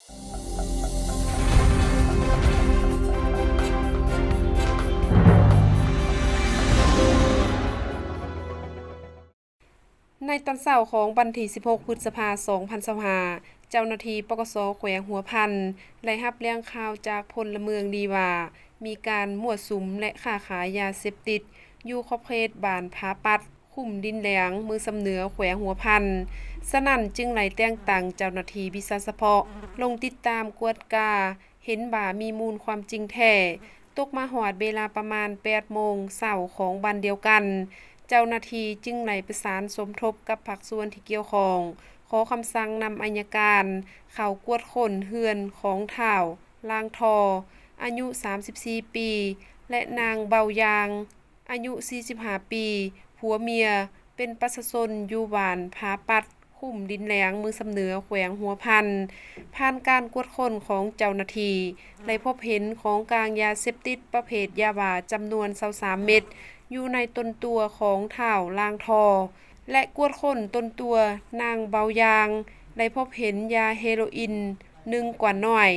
ໃນຕອນເຊົ້າຂອງວັນທີສິບຫົກ ພຶດສະພາ ສອງພັນຊາວຫ້າ ເຈົ້າໜ້າທີ່ ປກສ ແຂວງຫົວພັນ ໄດ້ຮັບແຈ້ງຂ່າວຈາກພົນລະເມືອງດີວ່າ ມີການມົ້ວສຸມ ແລະ ຄ້າຂາຍຢາເສບຕິດ ຢູ່ຂອບເຂດບ້ານຜາປັດ ຄຸ້ມດິນແຫຼງ ເມືອງຊຳເໜືອ ແຂວງຫົວພັນ. ສະນັ້ນຈຶ່ງໄດ້ແຕ່ງຕັ້ງເຈົ້າໜ້າທີ່ວິຊາສະເພາະ ລົງຕິດຕາມກວດກາ ເຫັນວ່າມີມູນຄວາມຈິງແທ້. ຕົກມາຮອດເວລາປະມານ ແປດໂມງເຊົ້າຂອງວັນດຽວກັນ, ເຈົ້າໜ້າທີ່ຈຶ່ງໄດ້ປະສານສົມທົບກັບພາກສ່ວນທີ່ກ່ຽວຂ້ອງ, ຂໍຄຳສັ່ງນຳໄອຍະການເຂົ້າກວດຄົ້ນເຮືອນຂອງທ້າວ ລາງທໍ ອາຍຸ ສາມສິບສີ່ປີ ແລະ ນາງ ເບົາຢາງ ອາຍຸ ສີ່ສິບຫ້າປີ ຜົວເມຍ ເປັນປະຊາຊົນຢູ່ບ້ານຜາປັດ ຄຸ້ມດິນແຫຼງ ເມືອງຊຳເໜືອ ແຂວງຫົວພັນ. ຜ່ານການກວດຄົ້ນຂອງເຈົ້າໜ້າທີ່ ໄດ້ພົບເຫັນຂອງກາງຢາເສບຕິດປະເພດຢາບ້າຈຳນວນ ຊາວສາມເມັດ ຢູ່ໃນຕົນຕົວຂອງທ້າວ ລາງທໍ ແລະ ກວດຄົ້ນຕົນຕົວນາງ ເບົາຢາງ ໄດ້ພົບເຫັນຢາເຮໂຣອິນ ໜຶ່ງກວ່ານນ້ອຍ.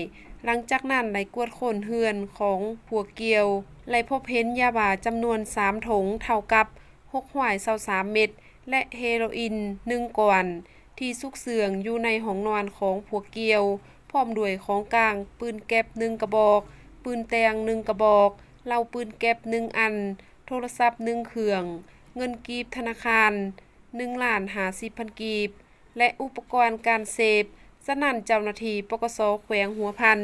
ຫຼັງຈາກນັ້ນໄດ້ກວດຄົ້ນເຮືອນຂອງຜົວກ່ຽວ ໄດ້ພົບເຫັນຢາບ້າຈຳນວນສາມຖົງ ເທົ່າກັບ ຫົກຮ້ອຍຊາວສາມເມັດ ແລະ ເຮໂຣອິນ ໜຶ່ງກວ່ານ ທີ່ຊຸກເຊື່ອງຢູ່ໃນຫ້ອງນອນຂອງຜົວກ່ຽວ ພ້ອມດ້ວຍຂອງກາງ ປືນແກັບໜຶ່ງກະບອກ, ປືນແຕ່ງໜຶ່ງກະບອກ, ເຫຼົ້າປືນແກັບໜຶ່ງອັນ, ໂທລະສັບໜຶ່ງເຄື່ອງ, ເງິນກີບທະນາຄານ ໜຶ່ງລ້ານຫ້າສິບພັນກີບ ແລະ ອຸປະກອນການເສບ. ສະນັ້ນເຈົ້າໜ້າທີ່ ປກສ ແຂວງຫົວພັນ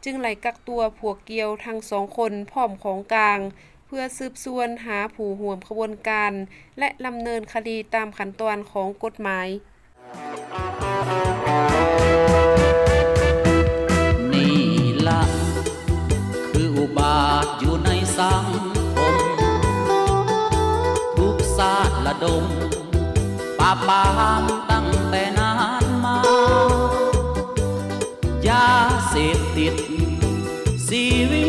ຈຶ່ງໄດ້ກັກຕົວຜົວກ່ຽວທັງສອງຄົນ ພ້ອມຂອງກາງ ເພື່ອສືບສວນຫາຜູ້ຮ່ວມຂະບວນການ ແລະ ດຳເນີນຄະດີຕາມຂັ້ນຕອນຂອງກົດໝາຍ. ນີ້ລະ ຄືອຸບາດຢູ່ໃນສັງຄົມ ທຸກຊາດລະດົມ ປາບປາມຕັ້ງແຕ່ນານມາ. ຢາເສບຕິດ ຊີວິ